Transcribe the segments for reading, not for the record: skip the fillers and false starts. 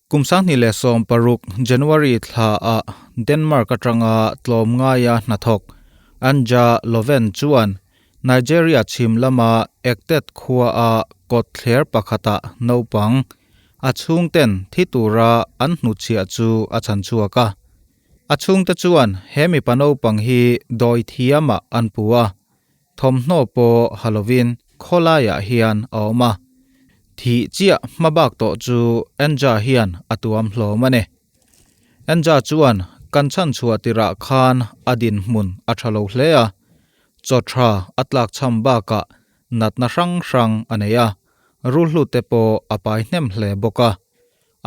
Kum 2016 January thla ah Denmark atanga tlawmngaia hnathawk Anja Loven chuan Nigeria chhim lama Ektet khua a kawtthler pakhata naupang a chhungten thi tura an hnuchhiah chu a chhan chhuak a. A chhungte chuan he mipa naupang hi dawi thiamah an pu a, Thawmhnaw pawh ha lovin khawlaiah hian a awm a, thih chiah hmabak tawh chu Anja hian a tuam hlawm a ni. Anja chuan kan chhanchhuah tirah khan a dinhmun a tha lo hle a, chaw tha a tlak chham bakah natna hrang hrang a nei a, rulhlute pawh a pai hnem hle bawk a.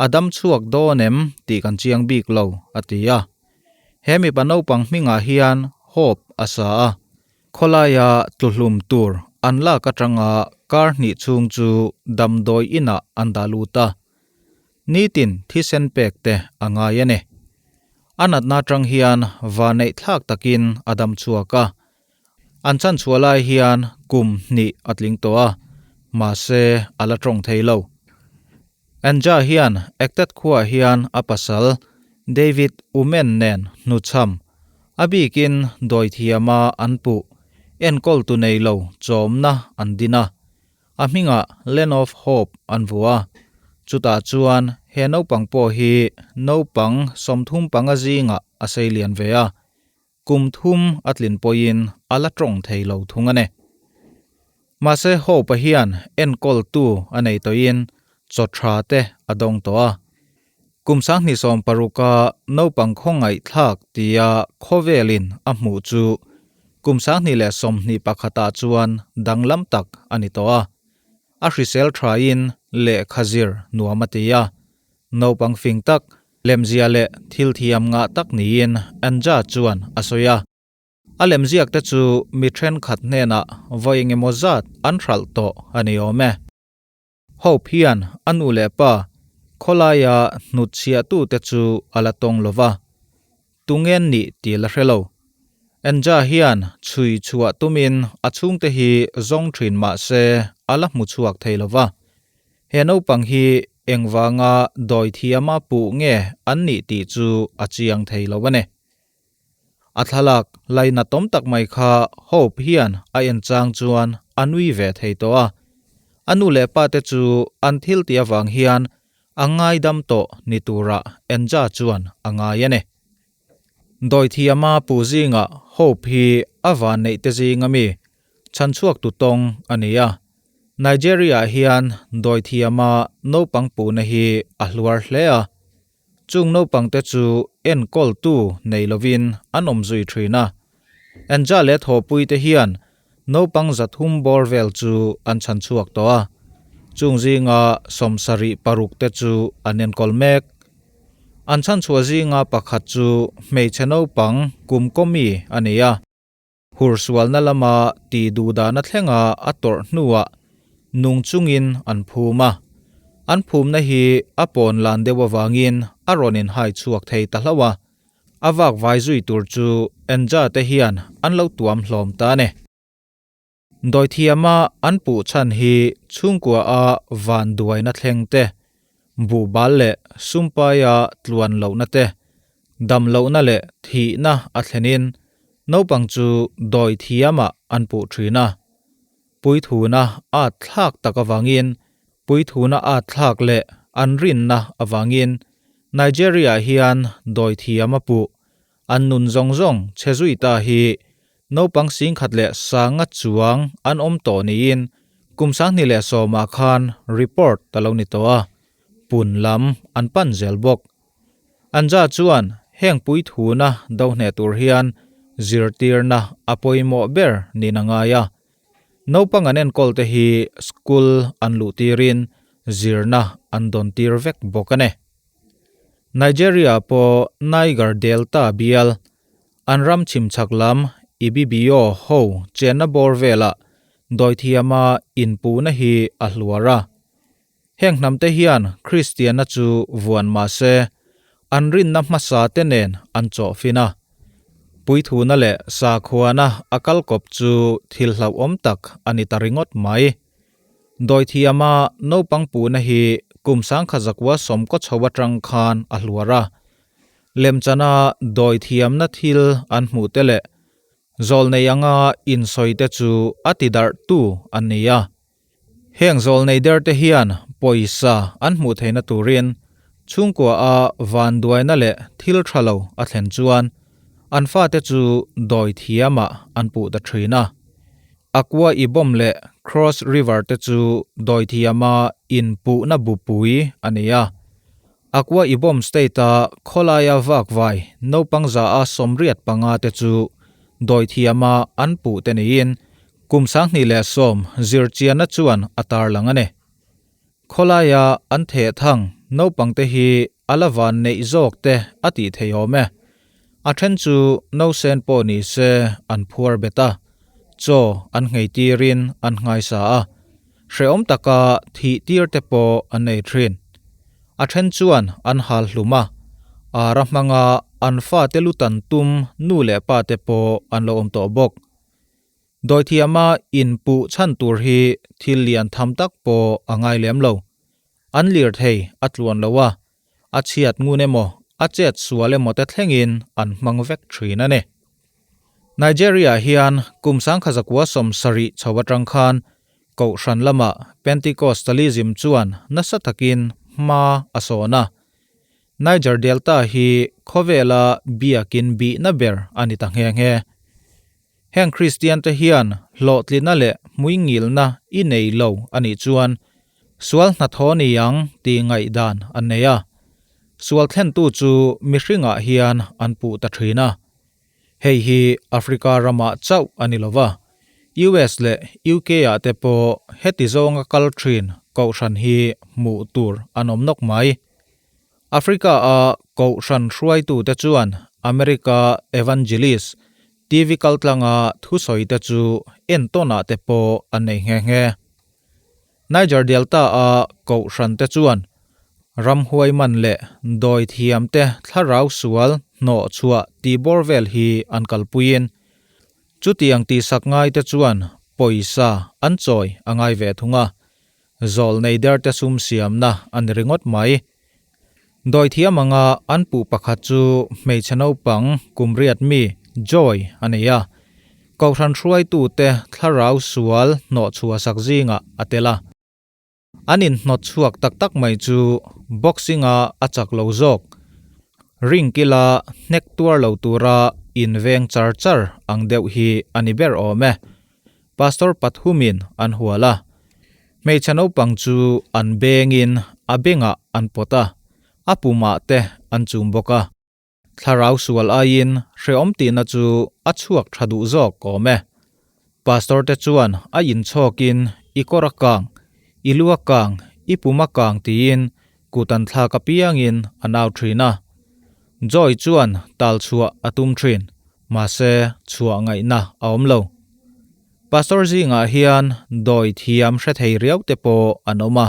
A dam chhuak dawn em tih kan chiang bik lo, a ti a. He mipa naupang hmingah hian Hope a sa a, khawlaia tluhlum tur an lak atanga kar hnih chhung chu damdawi inah an dah lut a. Nitin thisen pek te a ngai a ni. A natna atang hian vaneih thlak takin a dam chhuak a. An chanchhuah lai hian kum hnih a tling tawh a, mahse a la tawng thei lo. Anja hian Ektet khuaah hian a pasal David Umen nen hnuchham, a bikin dawithiama an puh, enkawltu nei lo chawmna an din a. A hmingah Land of Hope an vuah a. Chutah chuan he naupang pawh hi naupang 35 zingah a seilian ve a. Kum thum a tlin pawhin a la tawng thei lo thung a ni. Mahse Hope-a hian enkawltu a nei tawhin chaw tha te a dawng tawh a. Kum 2016-a naupang khawngaihthlak tia khawvelin a hmuh chu kum 2021-ah chuan danglam tak a ni tawh a. A hrisel thain lehkha zir nuam a ti a. Naupang fing tak, lemzia leh thil thiam ngah tak niin Anja chuan a sawi a. A lemziak te chu mi thenkhat hnenah vawi engemaw zat an hralh tawh a ni awm e. Hope hian a nu leh pa khawlaia hnutchhiahtute chu a la tawng lo va, tungen nih tih la hre lo. Anja hian chhui chhuah tumin a chhungte hi zawng thin mah se a la hmu chhuak thei lo va. He naupang hi engvanga dawi thiama puh nge an nih tih chu a chiang thei lo a ni. A thlalak lainatawm tak mai kha Hope hian a en chang chuan a nui ve thei tawh a. A nu leh pa te chu an thil tih avang hian A ngaidam tawh ni turah Enja chuan a ngai a ni. Dawithiama pu zingah Hope hi a vanneih te zinga mi chhanchhuak tu tawng a ni a. Nigeria-ah hian dawithiama naupang puhna hi a hluar hle a. Chung naupangte chu enkawltu nei lovin an awm zui thin a. Enja leh thawhpuite hian Naupang 300 bawr vel chu an chhan chhuak tawh a, chung zinga 76 te chu an enkawl mek. An chhan chhuah zinga pakhat chu hmeichhe naupang kum kawmi a ni a, hursualna lama tih duhdahna thlenga a tawrh hnuah nung chungin an phum a. An phumna hi a pawn lan deuh avangin a rawn inhai chhuak thei ta hlauh a. A vak vai zui tur chu Enja te hian an lo tuam hlawm ta a ni. Dawithiama an puh chhan hi chhungkua a van duaina thleng te, buhbal leh sumpaia tluan lohna te, dam lohna leh thihna a thlenin naupang chu dawithiamah an puh thin a. Puithuna at thlak tak avangin Puithuna at thlak leh an rinna avangin Nigeria hian dawithiam a puh. An nun zawng zawng chhe zui ta hi naupang 10,100 chuang an awm tawh niin kum 2010 ah khan report a lo ni tawh a, pun lam an pan zel bawk. Anja chuan heng puithuna do hneh tur hian zirtirna a pawimawh ber niin a ngai a. Naupang an enkawl te hi school an luh tirin zirna an dawn tir vek bawk a ni. Nigeria pawh Niger Delta bial, an ram chhimchhak lam Ibibio ho chenna bawr velah dawithiama inpuhna hi a hluar a. Heng hnamte hian Kristianna chu vuan mah se, an rinna hmasa te nen an chawh fin a. Puithuna leh sakhuana a kal kawp chu thil hlauhawm tak a ni ta ringawt mai. Dawithiama naupang puhna hi kum. kum 1990 chho atang khan a hluar a. Lemchana dawithiamna thil an hmuh te leh zawlnei anga insawi te chu a tidarhtu an ni a. Heng zawlnei der te hian pawisa an hmuh theihna turin chhungkua a vanduaina leh thil tha lo a thlen chuan an fate chu dawithiamah an puh ta thin a. Akwa Ibom leh Cross River te chu dawithiama inpuhna bupui a ni a. Akwa Ibom State-a khawlaia vakvai naupang za a 85 te chu dawithiama an puh te niin kum 2010 zirchianna chuan a tarlang a ni. Khawlaia an theh thang naupang te hi a la van neih zawk te a tih thei awm e. A then chu nausen pawh ni se an phuar bet a, chaw an nghei tirin an nghaisa a, hrehawm taka thih tir te pawh an nei thin. A then chuan an hal hlum a, ara hmanga an fate lutan tum nu leh pa te pawh an lo awm tawh bawk. Dawithiama inpuh chhan tur hi thil lian tham tak pawh a ngai lem lo. An lir thei a tluan lo a, a chhiat ngun emaw a chet sual emaw te thlengin an hmang vek thin a ni. Nigeria hian kum 1970 chho atang khan Kohhran lama Pentecostalism chuan nasa takin hma a sawn a. Niger Delta hi khawvela biakin bihna ber a ni ta nghe nghe. Heng Kristian te hian hlawhtlina leh hmuingilna i nei lo a nih chuan sual hnathawh ni ang tih ngaihdan an nei a. Sual thlentu chu mihringah hian an puh ta thin a. Hei hi Africa ramah chauh a ni lova, US leh UK ah te pawh heti zawnga kal thin Kohhran hi hmuh tur an awm nawk mai. Africa a Kohhran hruaitute chuan America Evangelist TV kaltlanga thusawi te chu entawnah te pawh an nei nghe nghe. Niger Delta a Kohhran te chuan ramhuai man leh dawithiam te thlarau sual hnawh chhuah tih bawr vel hi an kalpuiin chutiang tihsak ngai te chuan pawisa an chawi a ngai ve thung a. Zawlnei der te sum siamna a ni ringawt mai. Dawithiam anga an puh pakhat chu hmeichhe naupang kum riat mi Joy a nei a, Kohhran hruaitute thlarau sual hnawh chhuahsak zingah a tel a. An inhnawt chhuak tak tak mai chu boxing-a a chak lo zawk, ring kila hnek tuar lo tura inveng char char ang deuh hi a ni ber awm e. Pastor pathumin an hual a. Hmeichhe naupang chu an bengin a bengah an pawt a, a pumah te an chum bawk a. Thlarau sual aiin hrehawm tihna chu a chhuak tha duh zawk awm e. Pastor te chuan a inchhawkin i kawr a kang, i lu a kang, i pum a kang tiin kut an thlak apiangin an au thin a. Joy chuan tal chhuah a tum thin, mahse chhuah ngaihna a awm lo. Pastor zingah hian dawi thiam hre thei riau te pawh an awm a.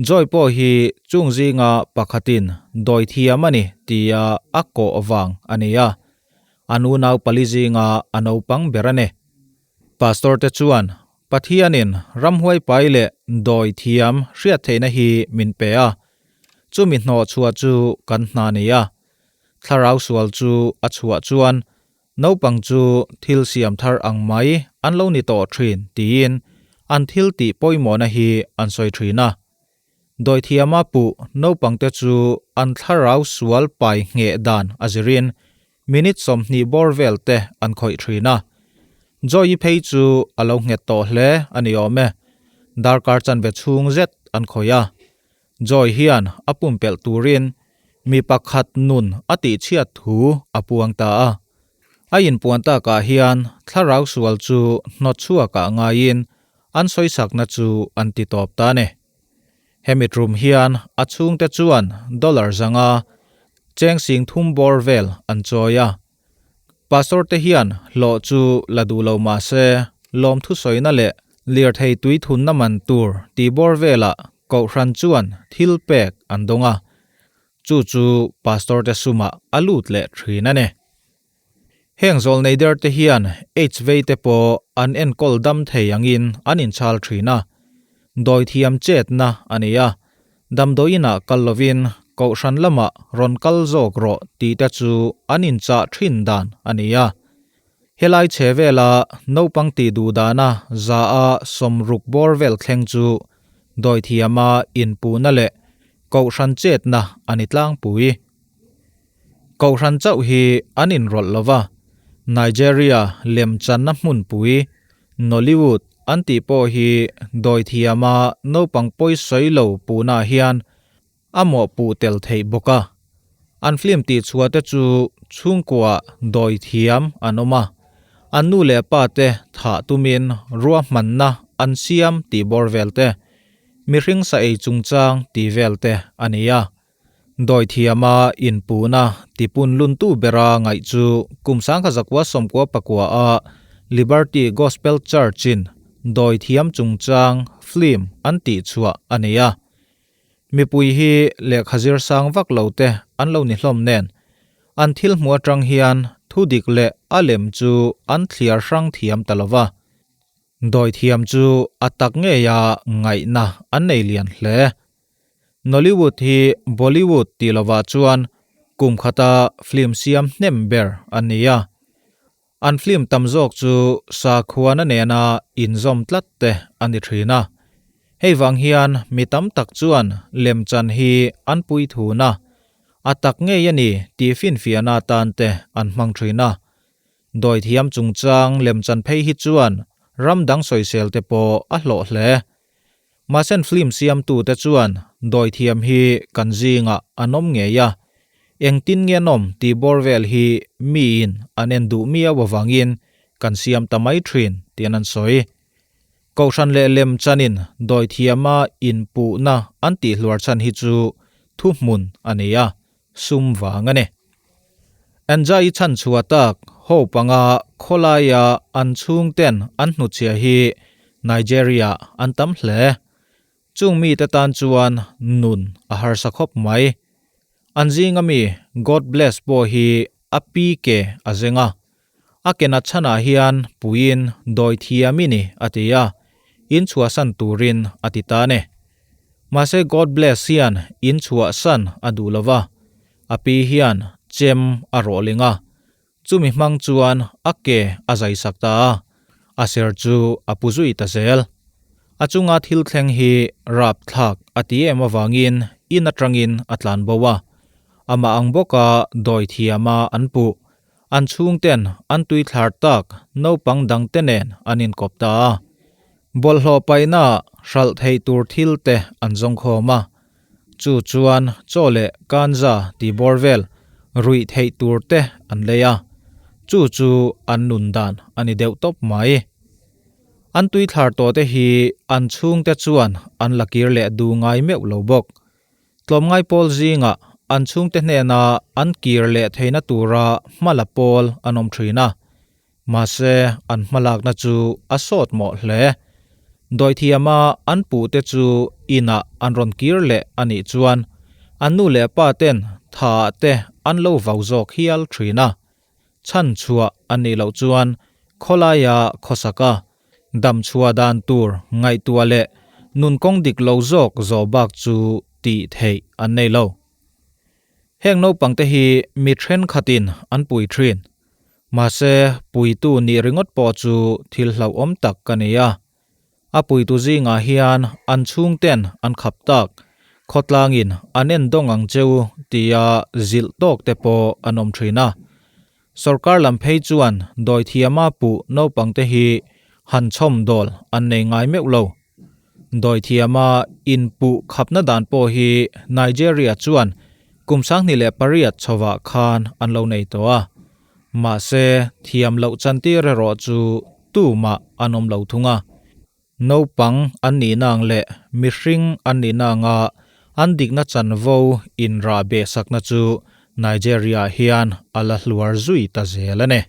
Joy pawh hi chung zinga pakhatin dawi thiam a ni tia a kawh vang a ni a. A nunau pali zinga a naupang ber a ni. Pastor te chuan Pathianin ramhuai pai leh dawi thiam hriat theihna hi min pe a, chumi hnawh chhuah chu kan hna ni a. Thlarau sual chu a chhuah chuan naupang chu thil siam thar ang mai an lo ni tawh thin tiin an thil tih pawimawhna hi an sawi thin a. Dawithiama puh naupangte chu an thlarau sual pai ngheh dan a zirin minute 20 bawr vel te an khawih thin a. Joy-i phei chu a lo nghet tawh hle a ni awm e. Darkar chanve chhung zet an khawih a. Joy hian a pumpelh turin mi pakhat nun a tihchhiat thu a puang ta a. A inpuan takah hian thlarau sual chu hnawt chhuakah ngaiin an sawisakna chu an ti tawp ta a ni. Hemi tum hian a chhungte chuan dollar zanga cheng sing thum bawr vel an chawi a. Pastor te hian hlawh chu la duh lo mah se lawmthu sawina leh lirthei tui thunna man tur tih bawr velah Kohhran chuan thil pek an dawng a, chu chu Pastor te sumah a lut leh thin a ni. Heng zawlnei der te hian AIDS vei te pawh an enkawl dam thei angin an inchhal thin a, dawithiam chetna a ni a. Damdawiinah kal lovin kohhran lamah rawn kal zawk rawh tih te chu an inchah thin dan a ni a. Helai chhe vela naupang tih duh dana za a 60 bawr vel thleng chu dawithiama inpuhna leh kohhran chetna a ni tlangpui. Kohhran chauh hi an inrawlh lo va, Nigeria lemchanna hmunpui Nollywood an tih pawh hi dawithiama naupang pawisawi lo puhnaah hian a mawhpuh tel theih bawk a. An film tihchhuah te chu chhungkua dawithiam an awm a, an nu leh pa te thah tumin ruahmanna an siam tih bawr vel te, mihring sa ei chungchang tih vel te a ni a. Dawithiama inpuhna tipun luntu bera ngaih chu kum 1999 a Liberty Gospel Church-in dawithiam chungchang film an tihchhuah a ni a. Mipui hi lehkha zir sang vak lo te an lo ni hlawm nen, an thil hmuh atang hian thudik leh a lem chu an thliar hrang thiam ta lo va. Dawithiam chu a tak ngeia ngaihna an nei lian hle. Nollywood hi Bollywood tih lovah chuan kum khata film siam hnem ber a ni a. An film tam zawk chu sakhuana nena inzawm tlat te a ni thin a. Hei vang hian mi tam tak chuan lemchan hi an pui thun a, a tak ngei a ni tih finfiahna atan te an hmang thin a. Dawithiam chungchang lemchan phei hi chuan ram dang sawisel te pawh a hlawh hle. Mahsen film siamtute chuan dawithiam hi kan zingah an awm ngei a, engtin nge an awm tih bawr vel hi miin an en duh miau avangin kan siam ta mai thin tiin an sawi. Kohhran leh lem chanin dawithiama inpuhna an tihhluar chhan hi chu thuhmun a ni a, sum vang a ni. Anjai chhanchhuah tak ho panga khawlaia an chhungten an hnuchhia hi Nigeria an tam hle. Chung mite tan chuan nun a harsa khawp mai. An zinga mi God Bless pawh hi a pi ke a zeng a. A kena chhanah hian puiin dawi thiam i ni a ti a, in chhuahsan turin a ti ta ne. Mahse God Bless hian in chhuahsan a duh lo va, a pi hian chem a rawhling a, chumi hmang chuan a ke a zaisak ta a, a ser chu a pu zui ta zel. A chunga thil thleng hi rapthlak a ti em avangin in atangin a tlan bo a, amah ang bawka dawi thiama an puh. An chhungten an tui thlar tak naupang dangte nen an inkawp ta a. Bawlhhlawh paihna hralh theih tur thil te an zawng khawm a. Chu chuan chaw leh kanza tih bawr vel ruih theih tur te an lei a. Chu chu an nun dan a ni deuh tawp mai. An tui thlar tawh te hi an chhungte chuan an la kir leh duh ngai meuh lo bawk. Tlawmngai pawl zingah an chhungte hnena an kir leh theihna tura hmala pawl an awm thin a, mahse an hmalakna chu a sawt mawh hle. Dawithiama an puhte chu inah an rawn kir leh a nih chuan an nu leh pa ten thaah te an lo vau zawk hial thin a. Chhan chhuah a nih loh chuan khawlaia khawsaka dam chhuah dan tur ngaihtuah leh nun kawng dik lo zawk zawh bak chu tih theih an nei lo. Heng naupangte hi mi thenkhatin an pui thin. Mahse, puitu nih ringawt pawh chu thil hlauhawm tak ka ni a. A puitu zingah hian an chhungten an khap tak, khawtlangin an en dawng ang cheu tia zilh tawk te pawh an awm thin a. Sorkar lam phei chuan dawithiama puh naupangte hi han chhawm dawl an nei ngai meuh lo. Dawithiama inpuh khapna dan pawh hi Nigeria chuan kum 2008 chhovah khan an lo nei tawh a. Mahse, thiam loh chantir erawh chu tumah an awm lo thung a. Naupang an nihna ang leh mihring an nihna anga an dikna chanvo inrah behsakna chu Nigeria-ah hian a la hluar zui ta zel a ni.